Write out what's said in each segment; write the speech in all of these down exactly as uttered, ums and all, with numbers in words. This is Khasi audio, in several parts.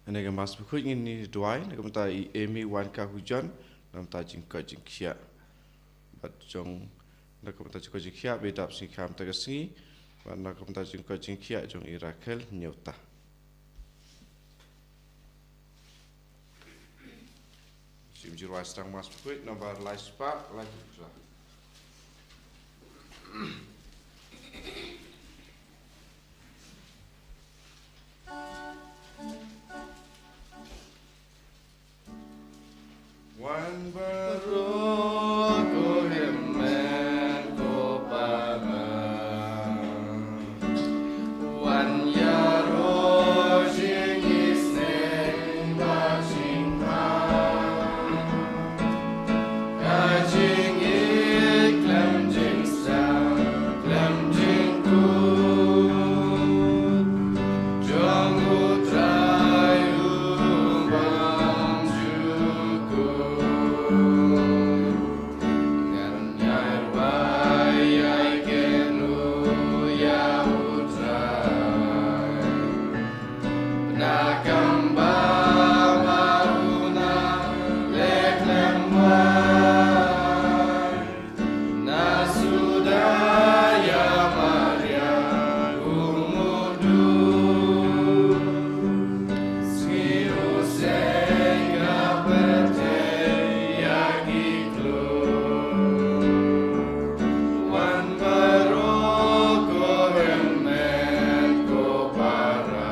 Ane ka Mass Bakhuid ngin ïa duwai na ka bynta i Amy Wan Ka Hujon, na ka bynta jingkoit jingkhiah. Bad jong, na ka bynta jingkoit jingkhiah ba i dap sngi khamtam ka sngi, bad na ka bynta jingkoit jingkhiah jong i Rakhel Nyota. Shim jingrwai sdang Mass Bakhuid nambar lai spah lai spah. Wan baroh ko hynmen ko para, wan ïaroh jingisynei bad jingbha. Ka jingïeit khlem jingstad khlem jingkut jong U Trai U Bymjukut. Ngan ïai rwai ïa kano ïa U Trai? Na kam ba ma u na leh khlem wai, na suda ïa Maria u mudui. Sngi u seng nga pyrthei ïa ki kloi. Wan baroh ko hynmen ko para,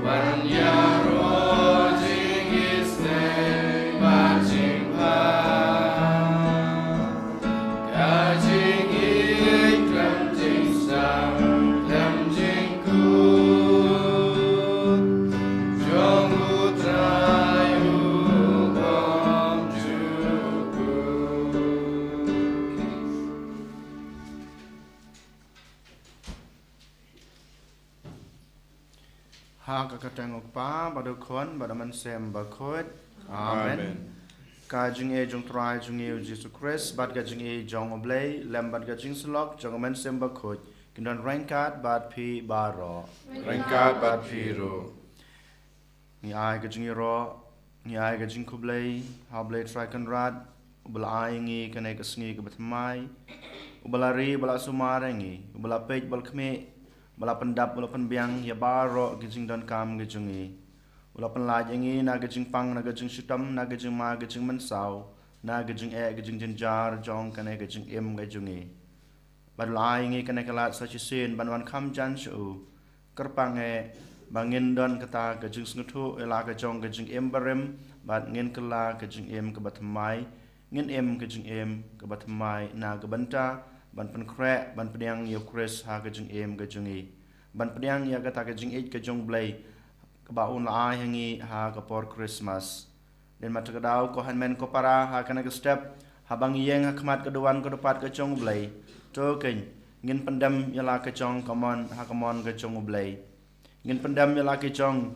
wan ïaroh jingisynei bad jingbha. Ka jingïeit khlem jingstad khlem jingkut jong U Trai U Bymjukut. Ha ka kyrteng U Kpa bad U Khun bad U Mynsiem Bakhuid. Amen. Amen. Ka jingïeit jong U Trai jong ngi U Jisu Khrist bad ka jingïeit jong U Blei lem bad ka jingsyllok jong U Mynsiem Bakhuid kin don ryngkat bad phi baroh. Ryngkat bad phi ruh. Ngi ai ka jingïaroh, ngi ai ka jingkhublei ha U Blei Trai Kynrad, uba la ai ngi kane ka sngi kaba thymmai, uba la ri, uba la sumar ïa ngi, uba la peit, uba la khmih, uba la pyndap, uba la pynbiang ïa baroh ki jingdonkam ki jong ngi. Uba la pynlait ïa ngi na ka jingpang, na ka jingshitom, na ka jingma, ka jingmynsaw, na ka jingeh, ka jingjynjar jong kane ka jingim ka jong ngi. Bad u la ai ngi kane ka lad sa shisien ban wan kham jan sha u. Kyrpang eh ba ngin don kata ka jingsngewthuh ïa la ka jong ka jingim barim, bad ngin kylla ka jingim kaba thymmai, ngin im ka jingim kaba thymmai na ka bynta ban pynkhreh, ban pdiang ïa U Khrist ha ka jingim ka jong ngi, ban pdiang ïa kata ka jingïeit ka jong U Blei kaba un la ai ha ngi ha ka por Christmas. Dei namar kata ka daw, ko hynmen ko para, ha kane ka step, haba ngi ïeng ha khmat ka duwan ka dupat ka jong U Blei, to keiñ, ngin pyndem ïa la ka jong ka mon ha ka mon ka jong U Blei. Ngin pyndem ïa la ki jong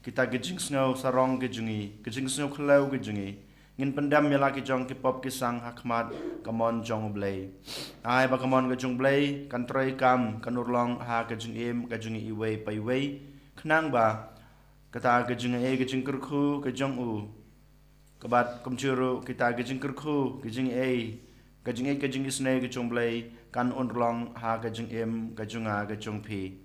kita ki jingsngew sarong ki jong ngi, ki jingsngew khlaw ki jong ngi. Ngin pyndem ïa la ki jong ki pop ki sang ha khmat ka mon jong U Blei. Ai ba ka mon ka jong U Blei kan trei kam, kan urlong ha ka jingim ka jong ngi iwei pa iwei, khnang ba kata ka jingaiei ka jingkyrkhu ka jong u, kaba kumjuh ruh kita ka jingkyrkhu, ka jingaiei, ka jingïeit, ka jingisynei ka jong U Blei kan urlong ha ka jingim ka jong nga ka jong phi.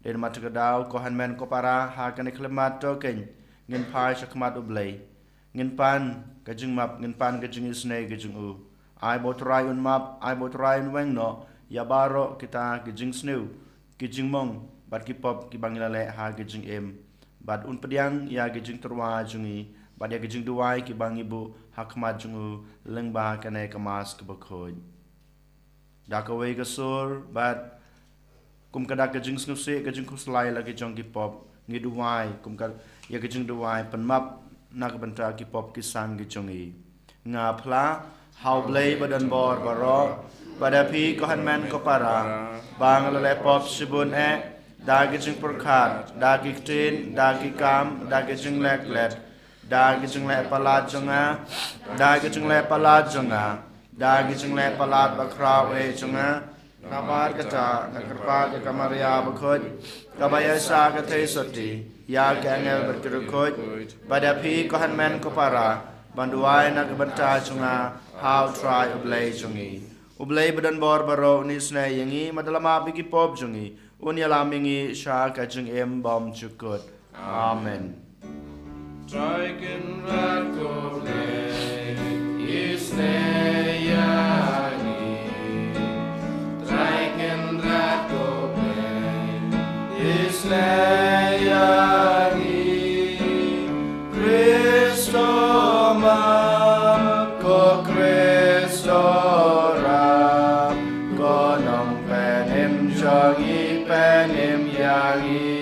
Dei namar kata ka daw, ko hynmen ko para, ha kane ka khyllipmat to keiñ, ngin phai sha khmat U Blei. Ngin pan ka jingmap, ngin pan ka jingisynei ka jong u. Ai ba U Trai un map, ai ba U Trai un weng noh ïa baroh kita ki jingsniew, ki jingmong bad ki pop kiba ngi la leh ha ki jingim. Bad un pdiang ïa ki jingtyrwa jong ngi bad ïa ki jingduwai kiba ngi buh ha khmat jong u lyngba kane ka Mass kaba khuid. Da kawei ka sur bad kum ka dak ka jingsngewsih, ka jingkhuslai la ki jong ki pop, ngi duwai kum ka, ïa ka jingduwai pynmap na ka bynta ki pop ki sang ki jong ngi. Nga phla ha U Blei ba don bor baroh, bad ha phi ko hynmen ko para, ba nga la leh pop shibun eh, da ki jingpyrkhat, da ki ktien, da ki kam, da ki jingleh klet, da ki jingleh palat jong nga, da ki jingleh palat jong nga, da ki jingleh palat bakhraw eh jong nga, Namar kata nga kyrpad ïa ka Maria bakhuid, kaba ïaishah ka theisotti ïa ki angel bad ki riewkhuid, bad ïa phi ko hynmen ko para, ban duwai na ka bynta jong nga ha U Trai U Blei jong ngi. U Blei badonbor baroh un isynei ïa ngi, bad da la map ïa ki pop jong ngi un ïalam ïa ngi sha ka jingim bym jukut. Amen. Trai Kynrad ko Blei, isynei ïa ngi. Trai Kynrad ko Blei, isynei ïa ngi. Khrist u map, ko Khrist u rap, ko Nongpynim jong ngi, pynim ïa ngi.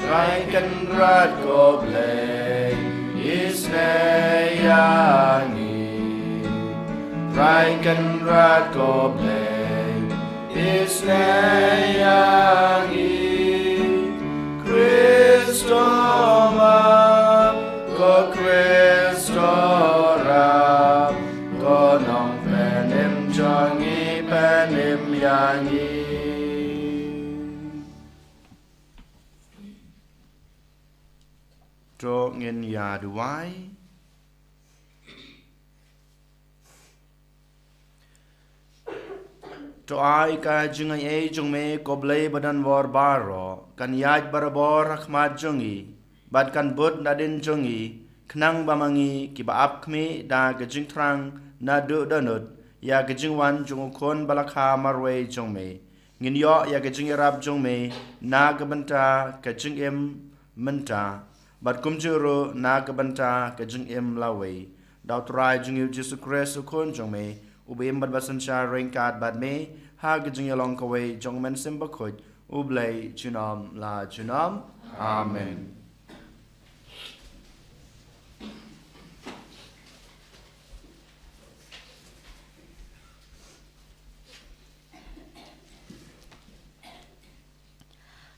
Trai Kynrad ko Blei, isynei ïa ngi. Trai Kynrad ko Blei, isynei ïa ngi. Khrist u map, ko Khrist u rap, ko Nongpynim jong ngi, pynim ïa ngi. To ngin ïa duwai. To ai ka jingaiei jong me ko Blei badonbor baroh kan ïaid barabor ha khmat jong ngi, bad kan bud nadien jong ngi, khnang ba ma ngi kiba ap khmih da ka jingthrang naduh dohnud ïa ka jingwan jong U Khun ba la kha marwei jong me, ngin ïoh ïa ka jingïarap jong me na ka bynta ka jingim mynta, bad kumjuh ruh na ka bynta ka jingim lawei. Da U Trai jong ngi U Jisu Khrist U Khun jong me, uba im bad ba synshar ryngkat bad me ha ka jingïalong kawei jong U Mynsiem Bakhuid, U Blei junom la junom. Amen.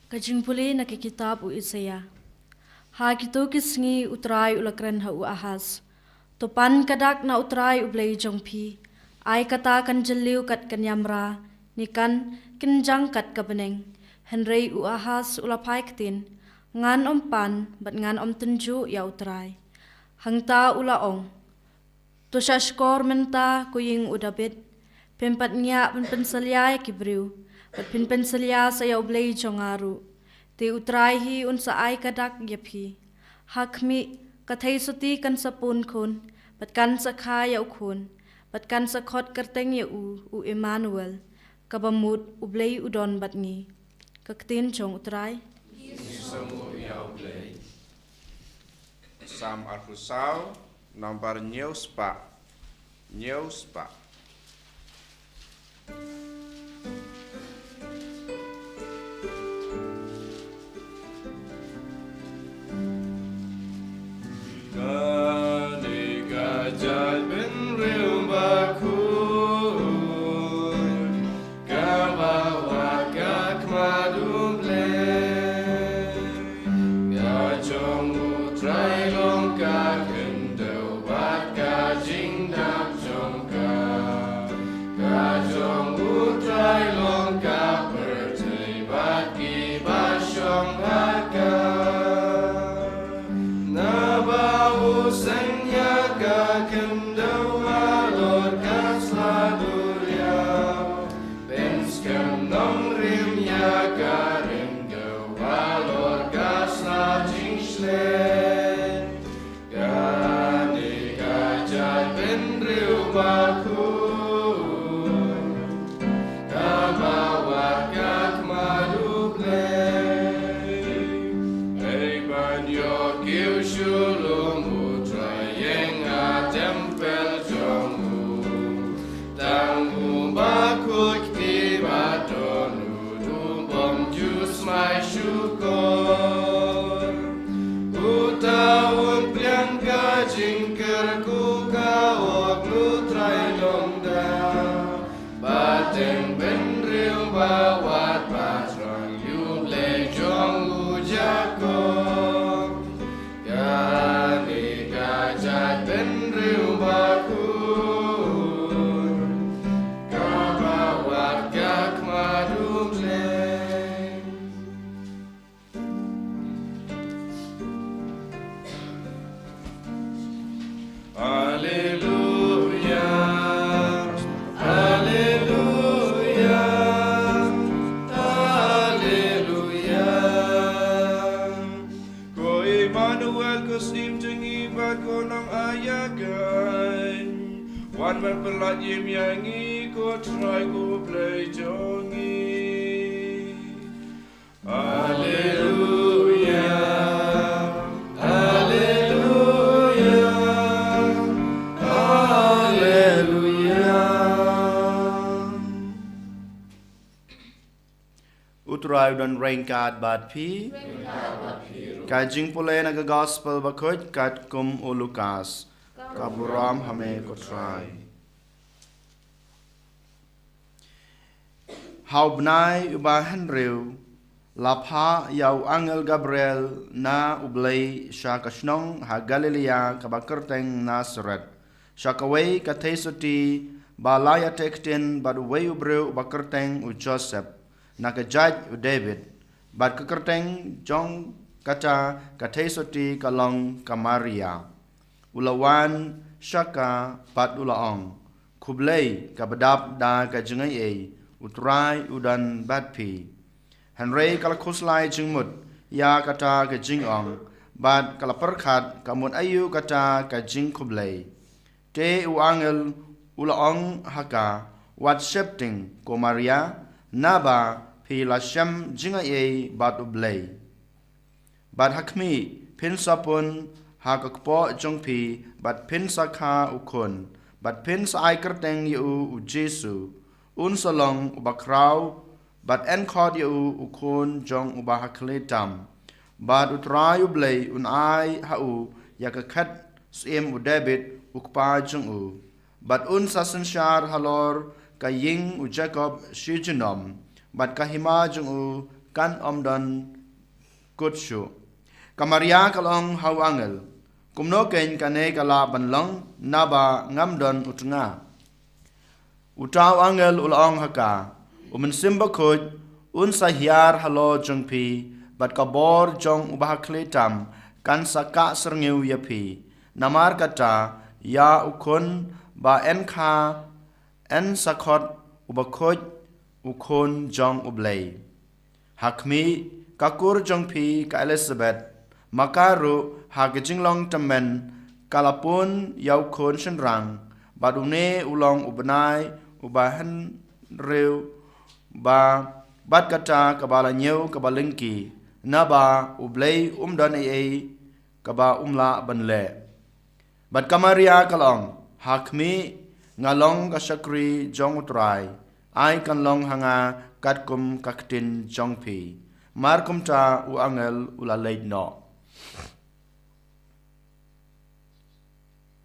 Ka jingpule na ka kitab u Isaïah. Ha kito ki sngi U Trai u la kren ha u Ahaz: To pan ka dak na U Trai U Blei jong phi. Ai kata kan jylliew kat ka niamra, ne kan kynjang kat ka bneng. Hynrei u Ahaz u la phai ktien, ngan ym pan bad ngan ym tynjuh ïa U Trai. Hangta u la ong: To shahshkor mynta, ko ïing u Dabid, phim pat ngiah ban pynsalia ïa ki briew, bad phin pynsalia sa ïa U Blei jong nga ruh. Te U Trai hi un sa ai ka dak ïa phi. Ha khmih, ka theisotti kan sa pun khun, bad kan sa kha ïa u khun, bad kan sa khot kyrteng ïa u, u Immanuel, kaba mut U Blei u don bad ngi. Ka ktien jong U Trai. Ngi sngewbha ïa U Blei. Salm arphew saw, nombar hynñiew spah. Hynñiew spah. Kane ka jaitbynriew bakhuid kaba wad ka khmat U Blei. Ka jong U Trai long ka khyndew bad ka jingdap jong ka. Ka jong U Trai long ka pyrthei bad kiba shong ha ka. Naba u seng ïa ka khyndew halor ka sla duriaw. Pynskhem nongrim ïa ka rim dew halor ka sla jingshlei. Kane ka jaitbynriew bakhuid kaba wad ka khmat U Blei. Hei ban ïoh kiew shuh lum U Trai ïeng ha tempyl jong u. Tang u bakhuid kti ba don u, u bym ju smai shukor. Uta un pliang ka jingkyrkhu ka ok na U Trai Nongdah. Ba teng bynriew ba wad ba thrang ïa U Blei jong u Jakob. Kane ka jaitbynriew bakhuid Pynlait im ïa ngi ko Trai ko Blei jong ngi. Haleluya. Haleluya. Haleluya. U Trai u don ryngkat bad phi. Ka jingpule na ka gospel bakhuid katkum u Lukas. Ka burom ha me ko Trai. Ha u bnai uba hynriew la phah ïa u angel Gabriel na U Blei sha ka shnong ha Galilea kaba kyrteng Nasaret, sha kawei ka theisotti ba la ïateh ktien bad uwei u briew uba kyrteng u Joseph, na ka jait u David. Bad ka kyrteng jong kata ka theisotti ka long ka Maria. U la wan sha ka bad u la ong, khublei kaba dap da ka jingaiei, U Trai u don bad phi. Hynrei ka la khuslai jingmut ïa kata ka jingong bad ka la pyrkhat ka mut aïu kata ka jingkhublei. Te u angel u la ong ha ka, wat sheptieng ko Maria, naba phi la shem jingaiei bad U Blei. Bad ha khmih, phin sa pun ha ka kpoh jong phi, bad phin sa kha u khun, bad phin sa ai kyrteng ïa u, u Jisu. Un sa long uba khraw, bad yn khot ïa u, u khun jong uba ha khlieh tam. Bad U Trai U Blei un ai ha u ïa ka khet syiem u David u kpa jong u. Bad un sa synshar halor ka ïing u Jakob shi junom, bad ka hima jong u kan ym don kut shuh. Ka Maria ka la ong ha u angel, kumno keiñ kane ka lah ban long, naba ngam don u tnga. Uta u angel u la ong ha ka, u Mynsiem Bakhuid un sa hiar halor jong phi, bad ka bor jong uba ha khlieh tam kan sa kah syrngiew ïa phi. Namar kata, ïa u khun ba yn kha yn sa khot uba khuid, u khun jong U Blei. Ha khmih, ka kur jong phi ka Elisabet, ma ka ruh ha ka jinglong tymmen ka la pun ïa u khun shynrang, bad une u long u bnai uba hynriew ba bad kata kaba la ñiew kaba lyngkhi, naba U Blei um don ei ei kaba um lah ban leh. Bad ka Maria ka la ong, ha khmih, nga long ka shakri jong U Trai, ai kan long ha nga katkum ka ktien jong phi. Mar kumta u angel u la leit noh.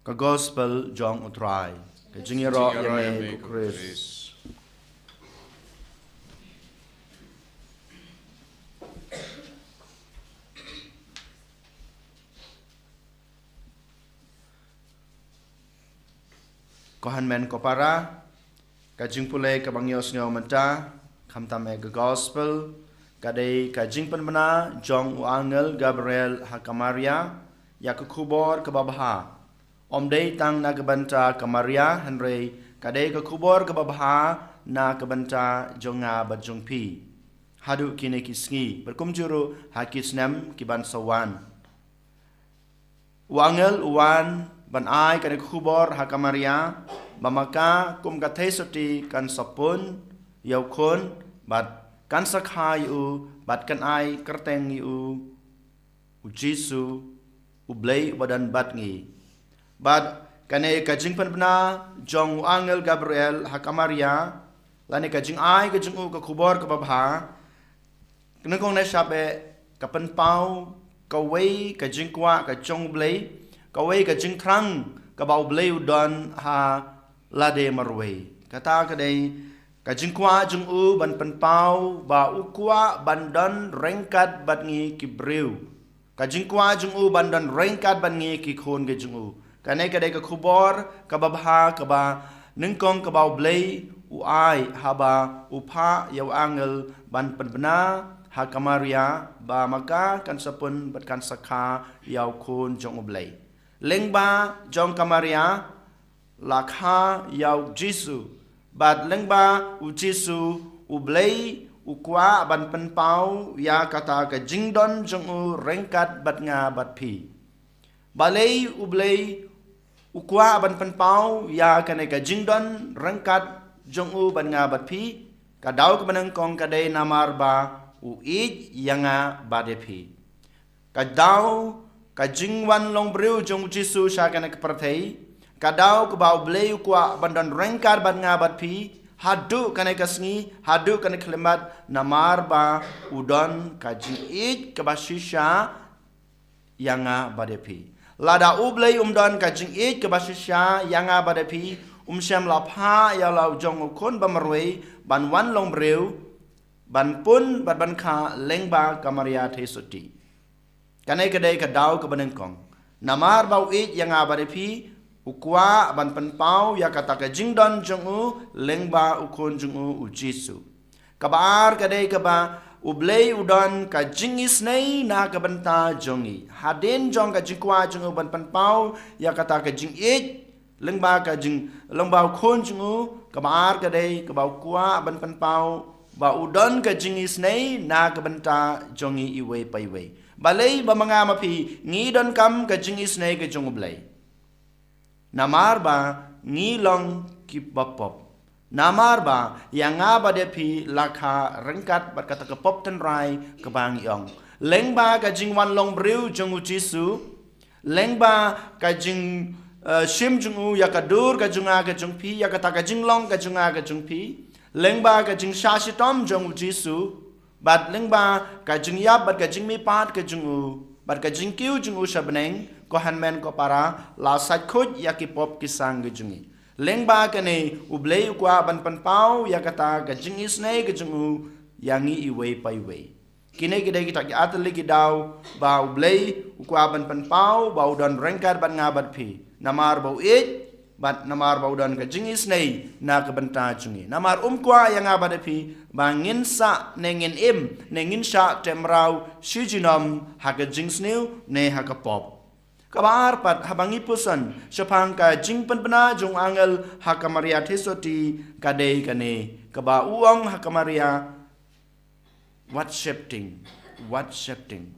Ka gospel jong U Trai. Ka jingïaroh ïa me ko Khrist. Ko hynmen ko para, ka jingpule kaba ngi ïohsngew mynta, khamtam eh ka gospel, ka dei ka jingpynbna jong u angel Gabriel ha ka Maria ïa ka khubor kaba bha. Ym dei tang na ka bynta ka Maria, hynrei ka dei ka khubor kaba bha na ka bynta jong nga bad jong phi. Haduh kine ki sngi, bad kumjuh ruh ha ki snem ki ban sa wan. U angel u wan ban ai kane ka khubor ha ka Maria, ba ma ka kum ka theisotti kan sa pun ïa u khun, bad kan sa kha ïa u, bad kan ai kyrteng ïa u, u Jisu, U Blei uba don bad ngi. Bad kane ka jingpynbna jong u angel Gabriel ha ka Maria, lane ka jingai ka jong u ka khubor kaba bha, nyngkong ne shap eh ka pynpaw kawei ka jingkwah ka jong U Blei, kawei ka jingthrang kaba U Blei u don ha lade marwei. Kata ka dei ka jingkwah jong u ban pynpaw ba u kwah ban don ryngkat bad ngi ki briew. Ka jingkwah jong u ban don ryngkat bad ngi ki khun ki jong u. Kane ka dei ka khubor kaba bha kaba nyngkong kaba U Blei u ai haba u phah ïa u angel ban pynbna ha ka Maria ba ma ka kan sa pun bad kan sa kha ïa u khun jong U Blei. Lyngba jong ka Maria la kha ïa u Jisu. Bad lyngba u Jisu U Blei u kwah ban pynpaw ïa kata ka jingdon jong u ryngkat bad nga bad phi. Balei U Blei u kwah ban pynpaw ïa kane ka jingdon ryngkat jong u bad nga bad phi. Ka daw kaba nyngkong ka dei namar ba u ïeit ïa nga bad ïa phi. Ka daw ka jingwan long briew jong u Jisu sha kane ka pyrthei, ka daw kaba U Blei u kwah ban don ryngkat bad nga bad phi haduh kane ka sngi, haduh kane ka khyllipmat, namar ba u don ka jingïeit kaba shisha ïa nga bad ïa phi. Lada U Blei um don ka jingïeit kaba shisha ïa nga bad ïa phi, um shym la phah ïa la u jong u khun ba marwei ban wan long briew, ban pun bad ban kha lyngba ka Maria Theisotti. Kane ka dei ka daw kaba nyngkong. Namar ba u ïeit ïa nga bad ïa phi, u kwah ban pynpaw ïa kata ka jingdon jong u lyngba u khun jong u, u Jisu. Kaba ar ka dei kaba U Blei u don ka jingisynei na ka bynta jong ngi. Hadien jong ka jingkwah jong u ban pynpaw ïa kata ka jingïeit lyngba ka jing, lyngba u khun jong u, kaba ar ka dei kaba u kwah ban pynpaw ba u don ka jingisynei na ka bynta jong ngi iwei pa iwei. Balei? Ba ma nga ma phi ngi donkam ka jingisynei ka jong U Blei. Namar ba ngi long kiba pop. Namar ba ïa nga bad ïa phi la kha ryngkat bad kata ka pop tynrai kaba ngi ong. Lyngba ka jingwan long briew jong u Jisu, lyngba ka jing, eh, shim jong u ïa ka dur ka jong nga ka jong phi, ïa kata ka jinglong ka jong nga ka jong phi, lyngba ka jingshah shitom jong u Jisu, bad lyngba ka jingïap bad ka jingmihpat ka jong u, bad ka jingkiew jong u sha bneng, ko hynmen ko para, la sait khuid ïa ki pop ki sang ka jong ngi. Lyngba kane U Blei u kwah ban pynpaw ïa kata ka jingisynei ka jong u ïa ngi iwei pa iwei. Kine ki dei kita ki artylli ki daw ba U Blei u kwah ban pynpaw ba u don ryngkat bad nga bad phi. Namar ba u ïeit, bad namar ba u don ka jingisynei na ka bynta jong ngi. Namar um kwah ïa nga bad ïa phi ba ngin sah ne ngin im ne ngin shah teh mraw shi junom ha ka jingsniew ne ha ka pop. Kaba ar pat, haba ngi puson shaphang ka jingpynbna jong u angel ha ka Maria Theisotti, ka dei kane kaba u ong ha ka Maria, what shifting, what shifting.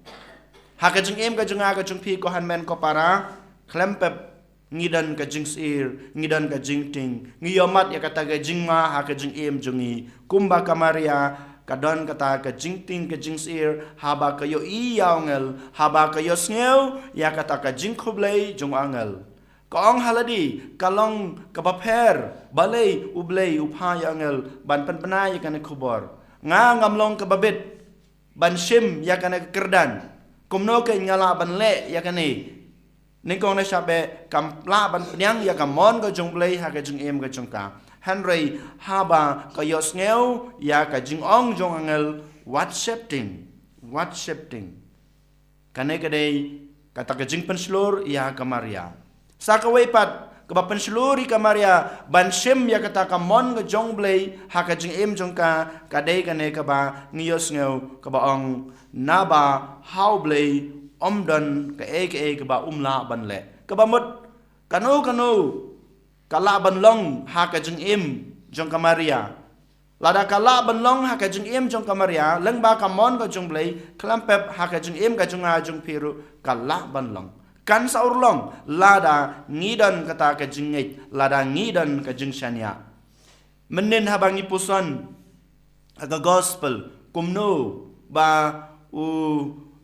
Ha ka jingim ka jong nga ka jong phi, ko hynmen ko para, khlem pep ngi don ka jingsyier, ngi don ka jingtieng, ngi ïohmat ïa kata ka jingma ha ka jingim jong ngi. Kumba ka Maria ka don kata ka jingtieng ka jingsyier, haba ka ïohi ïa u angel, haba ka ïohsngew ïa kata ka jingkhublei jong u angel. Ka ong ha lade, ka long kaba pher, balei U Blei u phah ïa u angel ban pynbna ïa kane ka khubor. Nga ngam long kaba bit ban shim ïa kane ka kyrdan. Kumno kein nga lah ban leh ïa kane? Nyngkong ne sha beh kam lah ban pdiang ïa ka mon ka jong U Blei ha ka jingim ka jong ka. Hynrei haba ka ïohsngew ïa ka jingong jong u angel, what shifting, what shifting. Kane ka dei kata ka jingpynshlur ïa ka Maria. Sa kawei pat kaba pynshlur ïa ka Maria ban shim ïa kata ka mon ka jong U Blei ha ka jingim jong ka, ka dei kane kaba ngi ïohsngew kaba ong, naba ha U Blei ym don kaei kaei kaba um lah ban leh. Kaba mut kano kano ka lah ban long ha ka jingim jong ka Maria. Lada ka lah ban long ha ka jingim jong ka Maria, lyngba ka mon ka jong U Blei, khlem pep ha ka jingim ka jong nga jong phi ruh ka lah ban long. Kan sa urlong lada ngi don kata ka jingngeit, lada ngi don ka jingshaniah. Mynnin haba ngi puson ha ka gospel, kumno ba u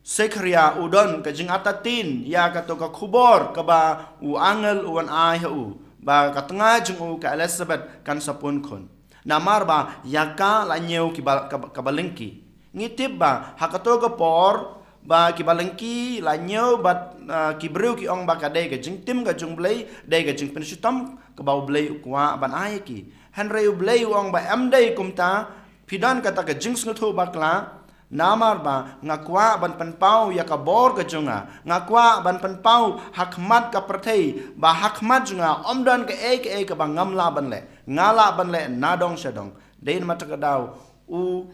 Sekharia u don ka jingartatien ïa kato ka khubor kaba u angel u wan ai ha u, ba ka tnga jong u ka Elizabeth kan sa pun khun. Namar ba ïa ka la ñiew ki ba, ka, kaba lyngkhi. Ngi tip ba ha kato ka por ba ki ba lyngkhi la ñiew bad, ah, ki briew ki ong ba ka dei ka jingtim ka jong U Blei, dei ka jingpynshitom kaba U Blei u kwah ban ai ki. Hynrei U Blei u ong ba em dei kumta, phi don kata ka jingsngewthuh bakla, namar ba nga kwah ban pynpaw ïa ka bor ka jong nga, nga kwah ban pynpaw ha khmat ka pyrthei, ba ha khmat jong nga ym don kaei kaei kaba ngam lah ban leh, nga lah ban leh nadong shadong. Dei namar kata ka daw u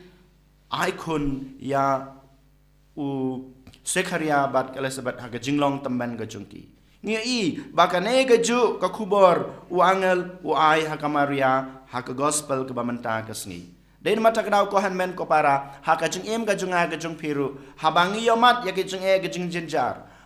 ai khun ïa u Sekharia bad ka Elizabeth ha ka jinglong tymmen ka jong ki. Ngi ïohi ba kane ka juh ka khubor u angel u ai ha ka Maria ha ka gospel kaba mynta ka sngi. Dei namar kata ka daw ko hynmen ko para, ha ka jingim ka jong nga ka jong phi ruh, haba ngi ïohmat ïa ka jingeh ka jingjynjar,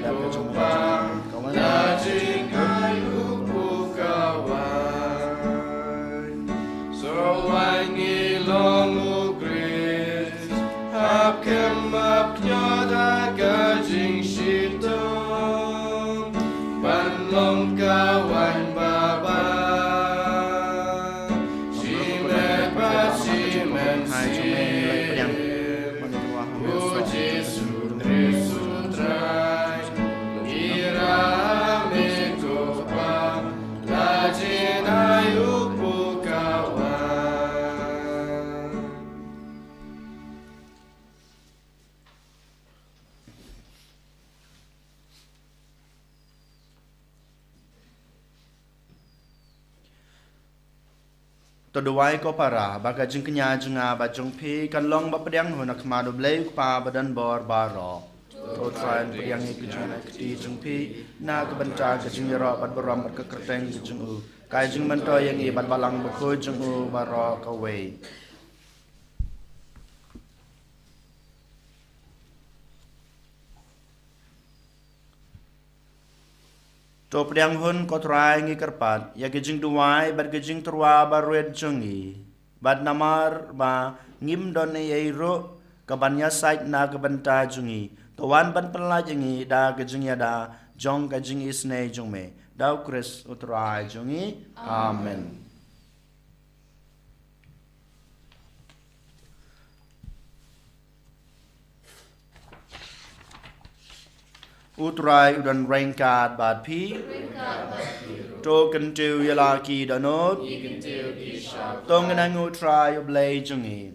Ko Pa, la jingai u Kpu ka waiñ. Sa waiñ ngi long u Khrist, hap kem hap ñiot ha ka jingshitom, ban long ka waiñ babha. Shimet bad shimet sien, u Jisu Khrist u Trai, ngi ïarap me ko Pa, la jingai u Kpu ka waiñ. To duwai ko para, ba ka jingkñia jong nga bad jong phi kan long ba pdiang hun ha khmat U Blei U Kpa badonbor baroh. To Trai, pdiang ïa ka jingkti jong phi na ka bynta ka jingïaroh bad burom bad ka kyrteng ka jong u, ka jingmyntoi ïa ngi bad Balang Bakhuid jong u baroh kawei. To pdiang hun ko Trai, ngi kyrpad ïa ka jingduwai bad ka jingtyrwa barit jong ngi, bad namar ba ngim don ei ei ruh kaban ïasaid na ka bynta jong ngi, to wan ban pynlait ïa ngi da ka jingïada jong ka jingisynei jong me, da U Khrist U Trai jong ngi. Amen. U Trai u don ryngkat bad phi. To kyntiew ïa la ki dohnud. To ngin ainguh U Trai U Blei jong ngi.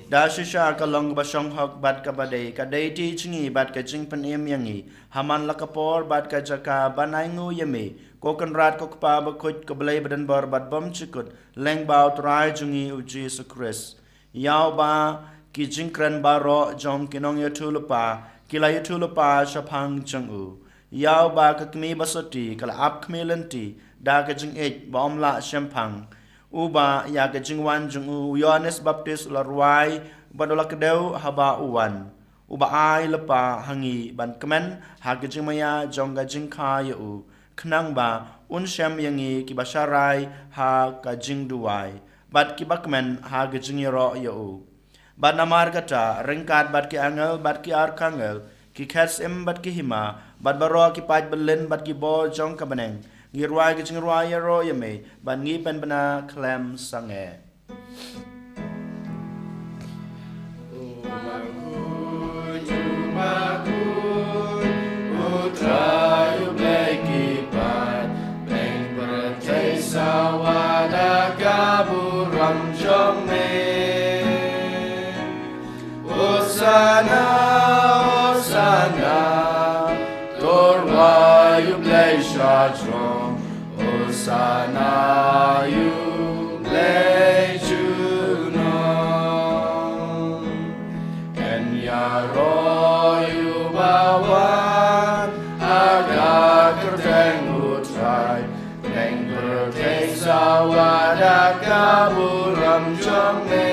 Da shisha ka long kaba shong hok bad kaba dei, ka dei ti jong ngi bad ka jingpynim ïa ngi ha man la ka por bad ka jaka ban ainguh ïa me, ko Kynrad, ko Kpa Bakhuid, ko Blei badonbor bad bymjukut, lyngba U Trai jong ngi U Jisu Khrist. Ïa uba ki jingkren baroh jong ki nongïathuhlypa ki la ïathuhlypa shaphang jong u. Ïa uba ka Kmie Basotti ka la ap khmih lynti da ka jingïeit ba ym lah shemphang. Uba ïa ka jingwan jong u, u Ïoannis Baptist u la rwai bad u la kdew haba u wan. Uba ai lypa ha ngi ban kmen ha ka jingmaïa jong ka jingkha ïa u, khnang ba un shem ïa ngi kiba sharai ha ka jingduwai bad kiba kmen ha ka jingïaroh ïa u. Bad namar kata, ryngkat bad ki angel bad ki arkangel, ki khet syiem bad ki hima, bad baroh ki paid byllien bad ki bor jong ka bneng, ngi rwai ka jingrwai ïaroh ïa me, bad ngi pynbna khlem sangeh. U Makhun, U Makhun, U Trai U Blei ki paid, bneng pyrthei sawa da ka burom jong me. Hosana, Hosana, to rwai ïa U Blei sha jrong. Hosana ïa U Blei junom. Yn ïaroh ïa uba wan ha ka kyrteng U Trai. Bneng pyrthei sawa da ka burom jong me.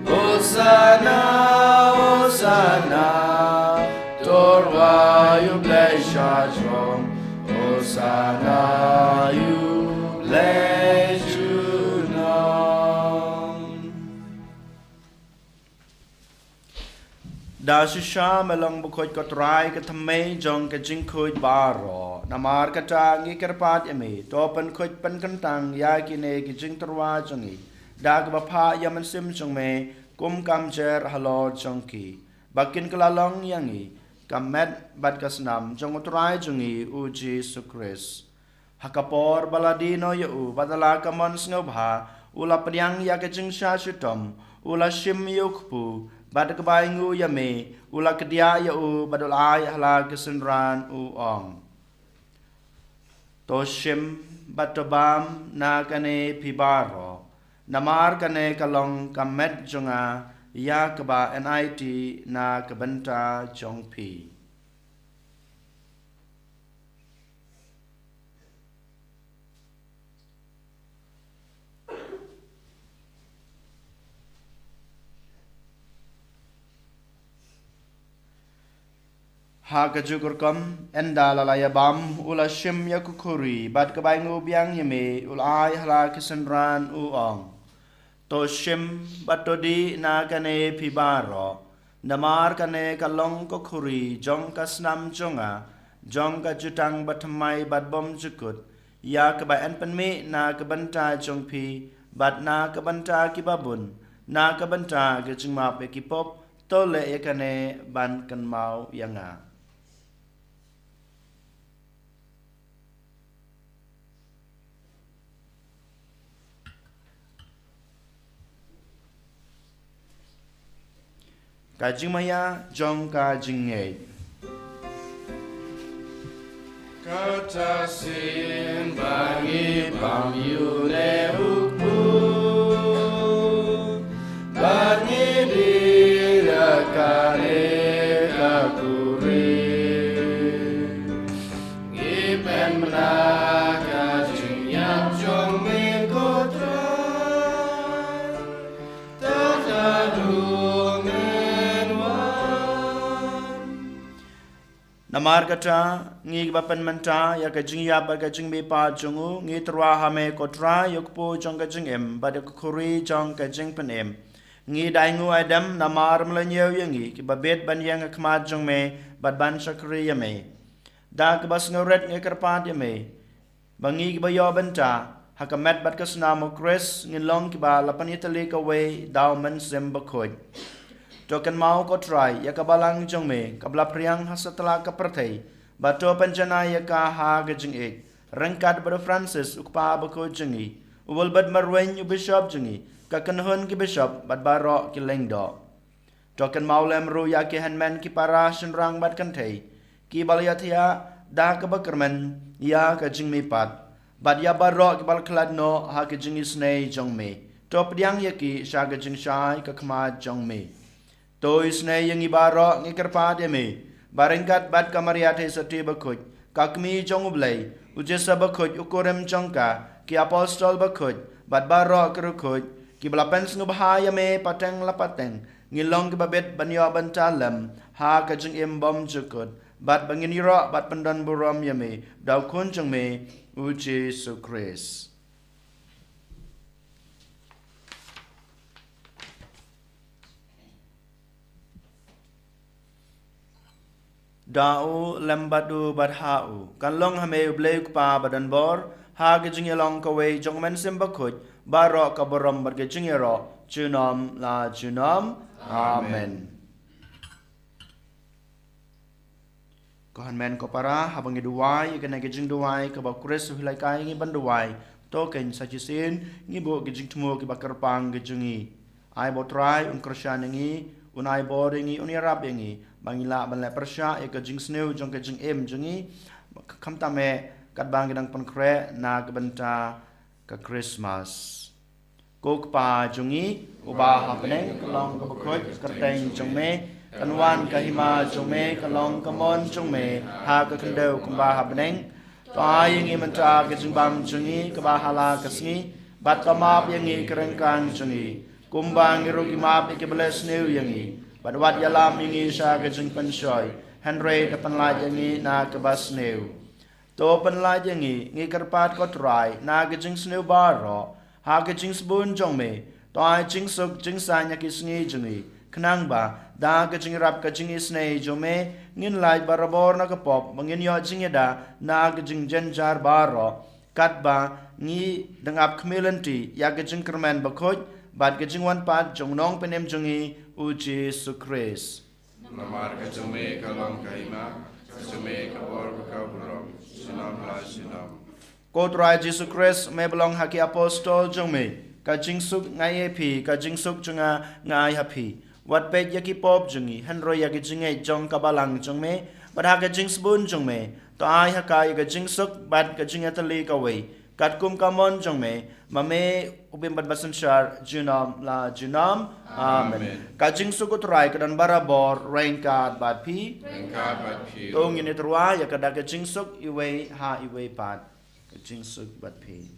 Hosana, Hosana, to rwai ïa U Blei sha jrong. Hosana ïa U Blei junom. Da shisha me long bakhuid ko Trai, ka thymmei jong ka jingkhuid baroh. Namar kata ngi kyrpad ïa me, to pynkhuid pynkyntang ïa kine ki jingtyrwa jong ngi da kaba phah ïa u Mynsiem jong me, kum ka mjer halor jong ki, ba kin kylla long ïa ngi ka met bad ka snam jong U Trai jong ngi U Jisu Khrist. Ha ka por ba la die noh ïa u bad da la ka mon sngewbha, u la pdiang ïa ka jingshah shitom, u la shim ïa u kpu, bad da kaba ainguh ïa me, u la kdiah ïa u bad u la ai ha la ki synran, u ong: To shim bad to bam na kane phi baroh, namar kane ka long ka met jong nga, ïa kaba yn aiti na ka bynta jong phi. Ha kajuh ka rukom, ynda la la ïa bam, u la shim ïa ka khuri, bad kaba ainguh biang ïa me, u la ai ha la ki synran, u ong: To shim bad to dih na kane phi baroh, namar kane ka long ka khuri jong ka snam jong nga, jong ka jutang bathymmai bad bymjukut, ïa kaba yn pynmih na ka bynta jong phi bad na ka bynta kiba bun, na ka bynta ka jingmap ïa ki pop. To leh ïa kane ban kynmaw ïa nga. Ka jingmaïa jong ka jingngeit. Ka Sa shisien ba ngi bam ïa une u kpu, ba ngi die ïa kane ka kurim. Ngi pynbna ka jingïap jong me ko Trai, tad haduh men wan. Namar kata, ngi kiba pynmynta ïa ka jingïap bad ka jingmihpat jong u, ngi tyrwa ha me ko Trai, ïa u kpu jong ka jingim bad ïa ka khuri jong ka jingpynim. Ngi da ainguh aidem namar me la ñiew ïa ngi kiba bit ban ïeng ha khmat jong me bad ban shakri ïa me. Da kaba sngewrit ngi kyrpad ïa me ba ngi kiba ïoh bynta ha ka met bad ka snam u Khrist, ngin long kiba la pynïatylli kawei da u Mynsiem Bakhuid. To kynmaw ko Trai ïa ka balang jong me kaba la phriang ha satlak ka pyrthei, bad to pynjanai ïa ka ha ka jingïeit, ryngkat bad u Francis u kpa bakhuid jong ngi, u Wilbert Marwein u bishop jong ngi, ka kynhun ki bishop bad baroh ki lyngdoh. To kynmaw lem ruh ïa ki hynmen ki para shynrang bad kynthei kiba la ïathiah da kaba kyrmen ïa ka jingmihpat, bad ïa baroh kiba la khlad noh ha ka jingisynei jong me. To pdiang ïa ki sha ka jingshai ka khmat jong me. To isynei ïa ngi baroh, ngi kyrpad ïa me ba ryngkat bad ka Maria Theisotti bakhuid, ka kmie jong u Blei, u Joseph bakhuid u kurim jong ka, ki apostol bakhuid bad baroh ki riewkhuid kiba la pynsngewbha ïa me pateng la pateng, ngin long kiba bit ban ïoh bynta lem ha ka jingim bymjukut, bad ba ngin ïaroh bad pyndonburom ïa me da u Khun jong me u Jisu Khrist. Da u, lem bad u, bad ha u, kan long ha me u Blei u Kpa badonbor, ha ka jingïalong kawei jong u Mynsiem Bakhuid, baroh ka burom bad ka jingïaroh junom la junom. Amen. Ko hynmen ko para, haba ngi duwai ïa kane ka jingduwai kaba u Khrist u hikai ïa ngi ban duwai, to kein sa shisien ngi buh ka jingthmu kiba kyrpang ka jong ngi. Ai ba u Trai un kyrshan ïa ngi, un ai bor ïa ngi, un ïarap ïa ngi ba ngin lah ban leh pyrshah ïa ka jingsniew jong ka jingim jong ngi, khamtam eh katba ngi dang pynkhreh na ka bynta ka Khristmas. Ko Kpa jong ngi uba ha bneng, ka long kaba khuid ka kyrteng jong me, kan wan ka hima jong me, kan long ka mon jong me ha ka khyndew kumba ha bneng. To ai ïa ngi mynta ka jingbam jong ngi kaba ha la ka sngi, bad to map ïa ngi ki ryngkang jong ngi, kumba ngi ruh ngi map ïa kiba leh sniew ïa ngi, bad wat ïalam ïa ngi sha ka jingpynshoi, hynrei to pynlait ïa ngi na kaba sniew. To pynlait ïa ngi, ngi kyrpad ko Trai, na ka jingsniew baroh, ha ka jingsbun jong me, to ai jingsuk jingsaiñ ha ki sngi jong ngi, khnang ba da ka jingïarap ka jingisynei jong me, ngin lait barabor na ka pop, ba ngin ïoh jingïada na ka jingjynjar baroh, katba ngi dang ap khmih lynti ïa ka jingkyrmen bakhuid bad ka jingwan pat jong u Nongpynim jong ngi, u Jisu Khrist. Namar ka jong me ka long ka hima, ka jong me ka bor bad ka burom, junom la junom. Ko Trai Jisu Khrist, me ba long ha ki apostol jong me, ka jingsuk nga ai ha phi, ka jingsuk jong nga nga ai ha phi. Wat peit ïa ki pop jong ngi, hynrei ïa ka jingngeit jong ka balang jong me, bad ha ka jingsbun jong me, to ai ha ka ïa ka jingsuk bad ka jingïatylli kawei, katkum ka mon jong me, ma me u bym bad basynshar junom la junom. Amen. Amen. Ka jingsuk u Trai ka don barabor ryngkat bad phi. Ryngkat bad phi. To ngin ïatyrwa ïa ka da ka jingsuk iwei ha iwei pat. Ka jingsuk bad phi.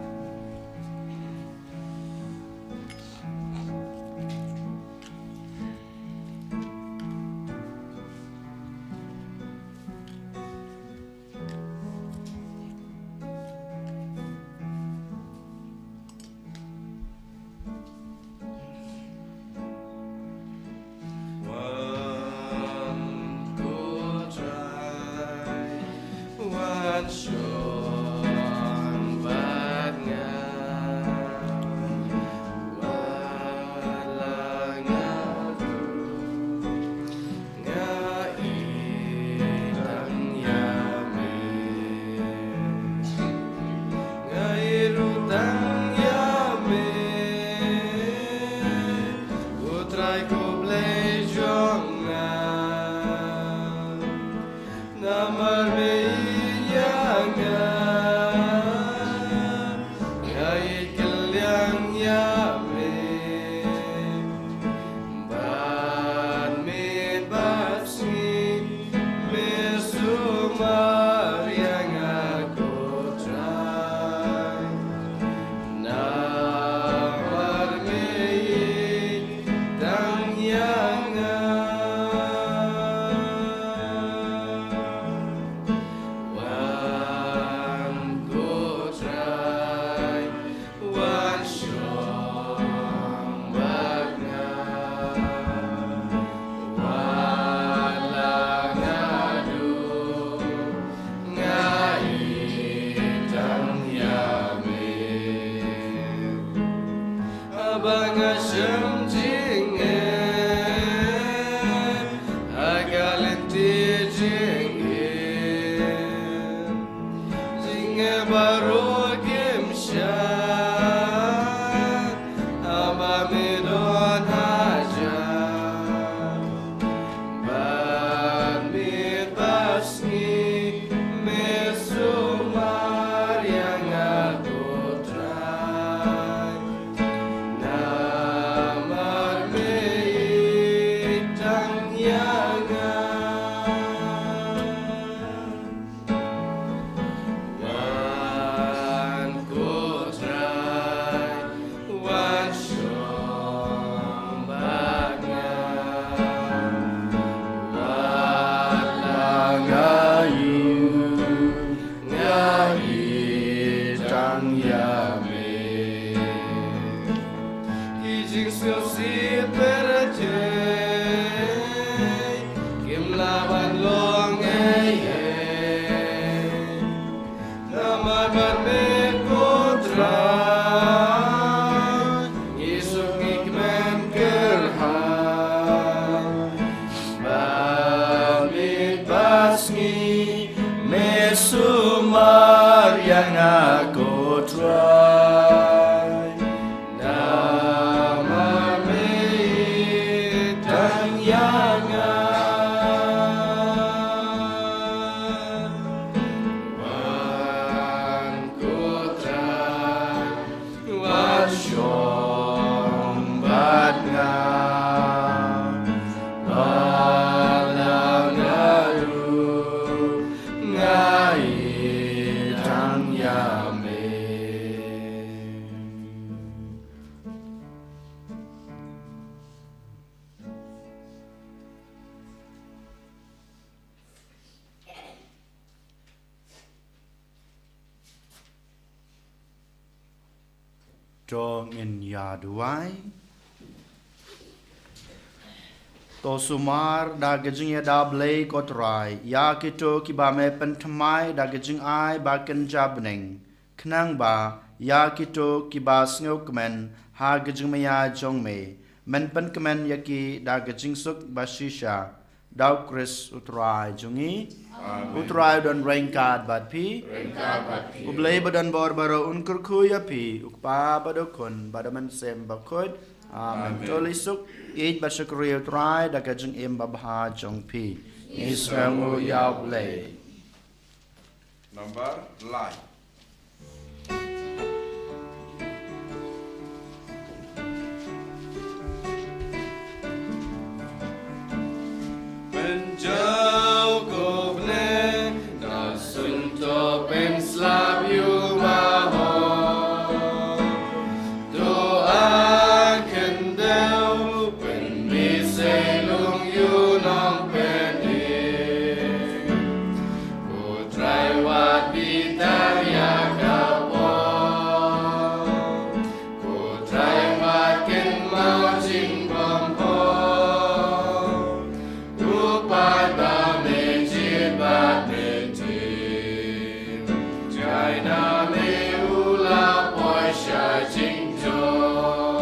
Sipyrthei kim lah ban long ei ei. Namar ba me ko Trai, ngi suk ngi kmen kyrhai. Ba me bas ngi, me sumar ïa nga ko Trai. Namar me tang ïa nga. Wan ko Trai, wan shong bad nga. Ba la nga ruh nga ïeit tang ïa me. To ngin ïa duwai. To sumar da ka jingïada Blei ko Trai ïa kito kiba me pynthymmai da ka jingai ba kynja bneng, khnang ba ïa kito kiba sngewkmen ha ka jingmaïa jong me, men pynkmen ïa ki da ka jingsuk ba shisha. Da U Khrist U Trai jong ngi. Amen. U Trai u don ryngkat bad phi. Ryngkat bad phi. U Blei ba don bor baroh un kyrkhu ïa phi, U Kpa bad U Khun bad U Mynsiem Bakhuid. Amen. Amen. To leit suk, ïeit bad shakri ïa U Trai da ka jingim babha jong phi. Ngi sngewnguh ïa U Blei. Number lai. Pynjaw ko bneng, na suiñ to pynslap ïa u Bahoh. To a khyndew pynmih sei lung ïa u Nongpynim. Ko Trai wat bitar ïa ka pop. Ko Trai wat kynmaw jingbymhok. U paidbah me jied bad me tip. Jain na me u la poi sha jingjop.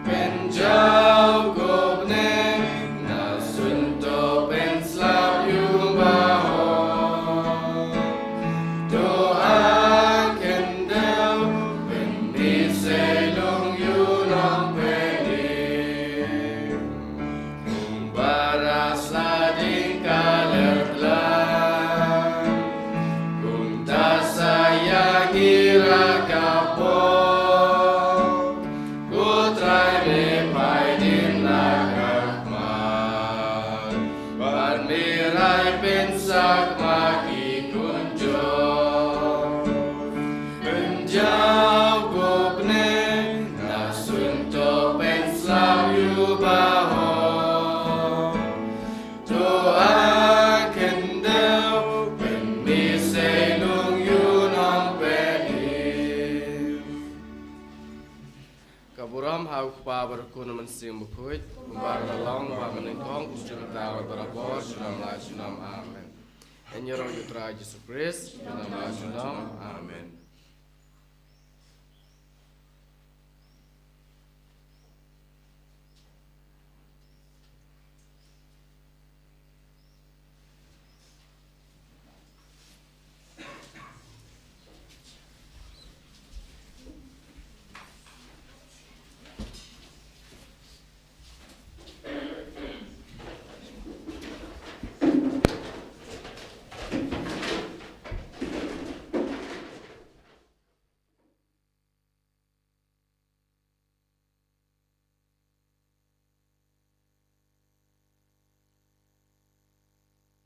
Pynjaw ko bneng, na suiñ to pynslap ïa u Bahoh. To a khyndew pynmih sei lung ïa u Nongpynim. Kum baras la ding ka lyrtlang, kumta sa ïa ngi ruh ka pop. Ko Trai me phai dien na ka khmat, bad me rai pynsak ma ki kynjoh. Pynjaw ko bneng, na suiñ to pynslap ïa u Bahoh. To a khyndew pynmih sei lung ïa u Nongpynim. Ka burom ha U Kpa bad U Khun bad U Mynsiem Bakhuid, kumba la long, ba mynnyngkong, kumjuh mynta, bad barabor, junom la junom. Amen. Yn ïaroh ïa U Trai Jisu Khrist, junom la junom. Amen.